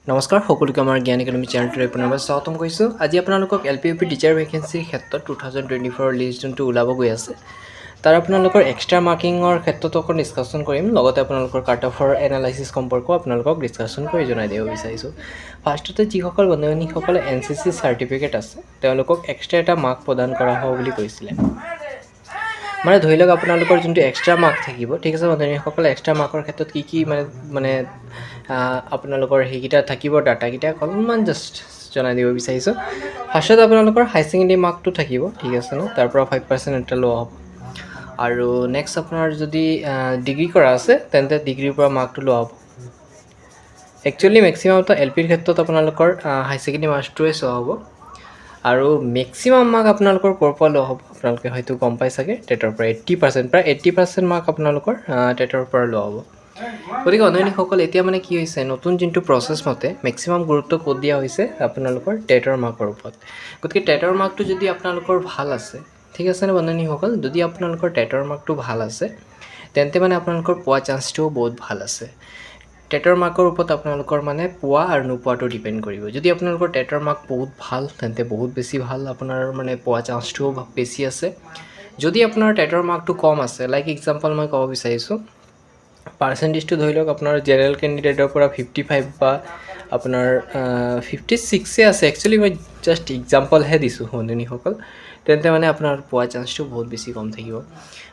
নমস্কাৰ সকলোকে, আমাৰ জ্ঞান একাডেমী চেনেলটোলৈ পুনৰবাৰ স্বাগতম কৰিছোঁ। আজি আপোনালোকক L P, U P teacher ভেকেঞ্চিৰ ক্ষেত্ৰত 2024ৰ লিষ্ট যোনটো ওলাব গৈ আছে, তাৰ আপোনালোকৰ এক্সট্ৰা মাৰ্কিঙৰ ক্ষেত্ৰতো অকণ ডিছকাশ্যন কৰিম। লগতে আপোনালোকৰ কাট অফৰ এনালাইচিছ সম্পৰ্কেও আপোনালোকক ডিছকাশ্যন কৰি জনাই দিব বিচাৰিছোঁ। ফাৰ্ষ্টতে যিসকল বন্ধু বান্ধৱীসকলে এনচিচি চাৰ্টিফিকেট আছে, তেওঁলোকক এক্সট্ৰা এটা মাৰ্ক প্ৰদান কৰা হ'ব বুলি কৈছিলে। মানে ধৰি লওক আপোনালোকৰ যোনটো এক্সট্ৰা মাৰ্ক থাকিব, ঠিক আছে বন্ধুসকল, এক্সট্ৰা মাৰ্কৰ ক্ষেত্ৰত কি কি মানে মানে আপোনালোকৰ সেইকেইটা থাকিব, ডাটাকেইটা অকণমান জাষ্ট জনাই দিব বিচাৰিছোঁ। ফাৰ্ষ্টত আপোনালোকৰ হাই ছেকেণ্ডেৰী মাৰ্কটো থাকিব, ঠিক আছে ন? তাৰ পৰা 5% এটা লোৱা হ'ব। আৰু নেক্সট আপোনাৰ যদি ডিগ্ৰী কৰা আছে, তেন্তে ডিগ্ৰীৰ পৰা মাৰ্কটো লোৱা হ'ব। একচুৱেলি মেক্সিমামটো এল পিৰ ক্ষেত্ৰত আপোনালোকৰ হাই ছেকেণ্ডেৰী মাৰ্কছটোৱে চোৱা হ'ব। আৰু মেক্সিমাম মাৰ্ক আপোনালোকৰ ক'ৰ পৰা লোৱা হ'ব, আপোনালোকে হয়তো গম পাই চাগে, টেটৰ পৰা। 80%, প্ৰায় 80% মাৰ্ক আপোনালোকৰ টেটৰ পৰা লোৱা হ'ব। গতিকে অন্যান্যসকল, এতিয়া মানে কি হৈছে, নতুন যোনটো প্ৰচেছ মতে মেক্সিমাম গুৰুত্ব ক'ত দিয়া হৈছে? আপোনালোকৰ টেটৰ মাৰ্কৰ ওপৰত। গতিকে টেটৰ মাৰ্কটো যদি আপোনালোকৰ ভাল আছে, ঠিক আছেনে বন্ধুসকল, যদি আপোনালোকৰ টেটৰ মাৰ্কটো ভাল আছে, তেন্তে মানে আপোনালোকৰ পোৱা চান্সটোও বহুত ভাল আছে। টেটৰ মাৰ্কৰ ওপৰত আপোনালোকৰ মানে পোৱা আৰু নোপোৱাটো ডিপেণ্ড কৰিব। যদি আপোনালোকৰ টেটৰ মাৰ্ক বহুত ভাল, তেন্তে বহুত বেছি ভাল, আপোনাৰ মানে পোৱা চান্সটোও বেছি আছে। যদি আপোনাৰ টেটৰ মাৰ্কটো কম আছে, লাইক এক্সাম্পল মই ক'ব বিচাৰিছোঁ, পাৰ্চেণ্টেজটো ধৰি লওক আপোনাৰ জেনেৰেল কেণ্ডিডেটৰ পৰা 55 বা আপোনাৰ 56ে আছে, একচুৱেলি মই জাষ্ট এক্সাম্পলহে দিছোঁ বন্ধুসকল, তেন্তে মানে আপোনাৰ পোৱা চান্সটো বহুত বেছি কম থাকিব।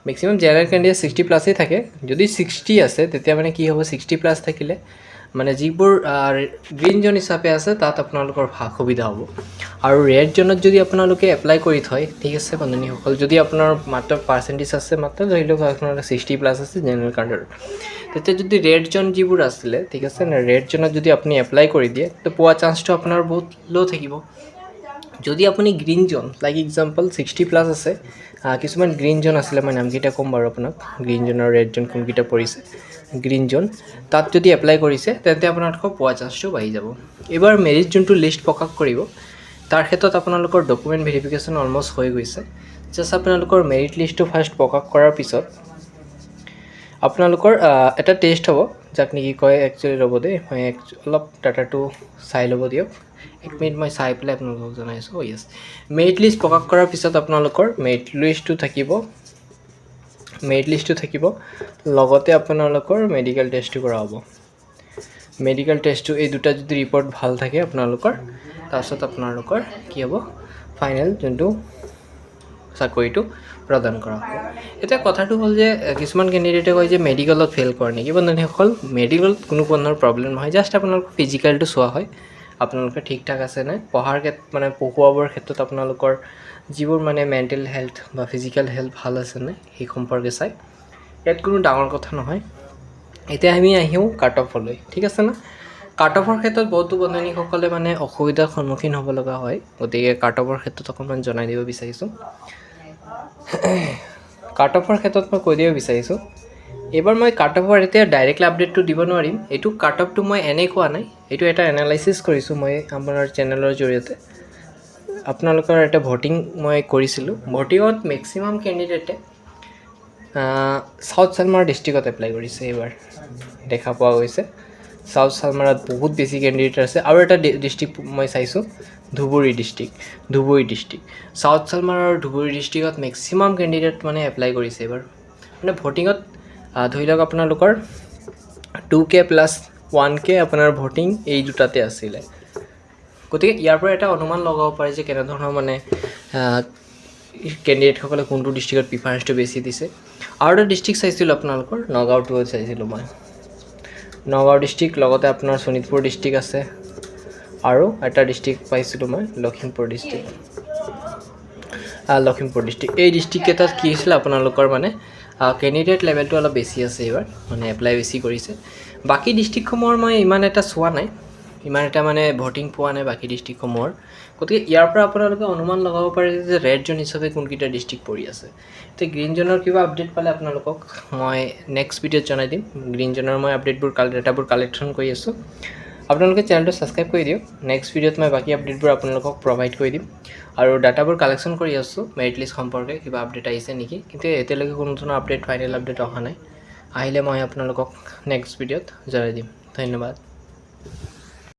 মেক্সিমাম জেনেৰেল কেণ্ডিডেট 60 প্লাছেই থাকে। যদি 60 আছে, তেতিয়া মানে কি হ'ব? 60 প্লাছ থাকিলে মানে যিবোৰ গ্ৰীণ জ'ন হিচাপে আছে, তাত আপোনালোকৰ সুবিধা হ'ব। আৰু ৰেড জ'নত যদি আপোনালোকে এপ্লাই কৰি থয়, ঠিক আছে বন্ধুসকল, যদি আপোনাৰ মাত্ৰ পাৰ্চেণ্টেজ আছে, মাত্ৰ ধৰি লওক আপোনাৰ 60 প্লাছ আছে জেনেৰেল কাৰ্ডৰ, তেতিয়া যদি ৰেড জ'ন যিবোৰ আছিলে, ঠিক আছে, ৰেড জ'নত যদি আপুনি এপ্লাই কৰি দিয়ে, তো পোৱা চান্সটো আপোনাৰ বহুত ল' থাকিব। যদি আপুনি green zone, like example 60 plus আছে, কিছুমান গ্ৰীণ জ'ন আছিলে, মই নামকেইটা ক'ম বাৰু আপোনাক, গ্ৰীণ জ'ন আৰু ৰেড জ'ন কোনকেইটা পৰিছে। গ্ৰীণ জ'ন তাত যদি এপ্লাই কৰিছে, তেন্তে আপোনালোকৰ পোৱা চান্সটো বাঢ়ি যাব। এইবাৰ মেৰিট যোনটো লিষ্ট প্ৰকাশ কৰিব, তাৰ ক্ষেত্ৰত আপোনালোকৰ ডকুমেণ্ট ভেৰিফিকেশ্যন অলমষ্ট হৈ গৈছে। জাষ্ট আপোনালোকৰ মেৰিট লিষ্টটো ফাৰ্ষ্ট প্ৰকাশ কৰাৰ পিছত আপোনালোকৰ এটা টেষ্ট হ'ব, যাক নেকি কয়, একচুৱেলি ৰ'ব দেই, মই অলপ ডাটাটো চাই ল'ব দিয়ক এক মিনিট, মই চাই পেলাই আপোনালোকক জনাইছোঁ। য়েছ, মেৰিট লিষ্ট প্ৰকাশ কৰাৰ পিছত আপোনালোকৰ মেৰিট লিষ্টটো থাকিব, লগতে আপোনালোকৰ মেডিকেল টেষ্টটো কৰা হ'ব। মেডিকেল টেষ্টটো, এই দুটা যদি ৰিপৰ্ট ভাল থাকে আপোনালোকৰ, তাৰপিছত আপোনালোকৰ কি হ'ব? ফাইনেল যোনটো চাকৰিটো প্ৰদান কৰা হ'ব। এতিয়া কথাটো হ'ল যে কিছুমান কেণ্ডিডেটে কয় যে মেডিকেলত ফেইল কৰে নেকি? বন্ধুসকল, মেডিকেলত কোনো ধৰণৰ প্ৰব্লেম নহয়। জাষ্ট আপোনালোকৰ ফিজিকেলটো চোৱা হয়, আপোনালোকে ঠিক ঠাক আছে নাই, পঢ়াৰ মানে পঢ়ুৱাবৰ ক্ষেত্ৰত আপোনালোকৰ যিবোৰ মানে মেণ্টেল হেল্থ বা ফিজিকেল হেল্থ ভাল আছে নাই, সেই সম্পৰ্কে চাই। ইয়াত কোনো ডাঙৰ কথা নহয়। এতিয়া আমি আহিওঁ কাট অফলৈ, ঠিক আছে না? কাট অফৰ ক্ষেত্ৰত বহুতো বন্ধুসকলে মানে অসুবিধাৰ সন্মুখীন হ'ব লগা হয়। গতিকে কাট অফৰ ক্ষেত্ৰত অকণমান জনাই দিব বিচাৰিছোঁ। কাট অফৰ ক্ষেত্ৰত মই কৈ দিব বিচাৰিছোঁ, এইবাৰ মই কাট অফৰ এতিয়া ডাইৰেক্টলি আপডেটটো দিব নোৱাৰিম। এইটো কাট অফটো মই এনেই কোৱা নাই, এইটো এটা এনালাইচিছ কৰিছোঁ মই আপোনাৰ চেনেলৰ জৰিয়তে। আপোনালোকৰ এটা ভোটিং মই কৰিছিলোঁ। ভোটিঙত মেক্সিমাম কেণ্ডিডেটে চাউথ চালমাৰা ডিষ্ট্ৰিক্টত এপ্লাই কৰিছে এইবাৰ দেখা পোৱা গৈছে। চাউথ চালমাৰাত বহুত বেছি কেণ্ডিডেট আছে। আৰু এটা ডিষ্ট্ৰিক্ট মই চাইছোঁ, Dhubri district. Dhubri district, south Salmara আৰু ধুবুৰী ডিষ্ট্ৰিক্টত মেক্সিমাম কেণ্ডিডেট মানে এপ্লাই কৰিছে এইবাৰ। মানে ভোটিঙত ধৰি লওক আপোনালোকৰ 2K plus 1K আপোনাৰ ভোটিং এই দুটাতে আছিলে। গতিকে ইয়াৰ পৰা এটা অনুমান লগাব পাৰি যে কেনেধৰণৰ মানে কেণ্ডিডেটসকলে কোনটো ডিষ্ট্ৰিক্টত প্ৰিফাৰেঞ্চটো বেছি দিছে। আৰু এটা ডিষ্ট্ৰিক্ট চাইছিলোঁ আপোনালোকৰ, নগাঁৱটো চাইছিলোঁ মই, নগাঁও ডিষ্ট্ৰিক্ট, লগতে আপোনাৰ শোণিতপুৰ ডিষ্ট্ৰিক্ট আছে আৰু এটা ডিষ্ট্ৰিক্ট পাইছিলোঁ মই, লখিমপুৰ ডিষ্ট্ৰিক্ট। লখিমপুৰ ডিষ্ট্ৰিক্ট, এই ডিষ্ট্ৰিক্টকেইটাত কি হৈছিলে আপোনালোকৰ মানে কেণ্ডিডেট লেভেলটো অলপ বেছি আছে এইবাৰ, মানে এপ্লাই বেছি কৰিছে। বাকী ডিষ্ট্ৰিক্টসমূহৰ মই ইমান এটা চোৱা নাই, ইমান এটা মানে ভোটিং পোৱা নাই বাকী ডিষ্ট্ৰিক্টসমূহৰ। গতিকে ইয়াৰ পৰা আপোনালোকে অনুমান লগাব পাৰে যে ৰেড জ'ন হিচাপে কোনকেইটা ডিষ্ট্ৰিক্ট পৰি আছে। এতিয়া গ্ৰীণ জ'নৰ কিবা আপডেট পালে আপোনালোকক মই নেক্সট ভিডিঅ'ত জনাই দিম। গ্ৰীণ জ'নৰ মই আপডেটবোৰ, ডাটাবোৰ কালেকশ্যন কৰি আছোঁ। আপোনালোকে চেনেলটো ছাবস্ক্ৰাইব কৰি দিয়ক। নেক্সট ভিডিঅ'ত মই বাকী আপডেটবোৰ আপোনালোকক প্ৰভাইড কৰি দিম। আৰু ডাটাবোৰ কালেকশ্যন কৰি আছোঁ মেৰিট লিষ্ট সম্পৰ্কে কিবা আপডেট আহিছে নেকি। কিন্তু এতিয়ালৈকে কোনো ধৰণৰ আপডেট, ফাইনেল আপডেট অহা নাই। আহিলে মই আপোনালোকক নেক্সট ভিডিঅ'ত জনাই দিম। ধন্যবাদ।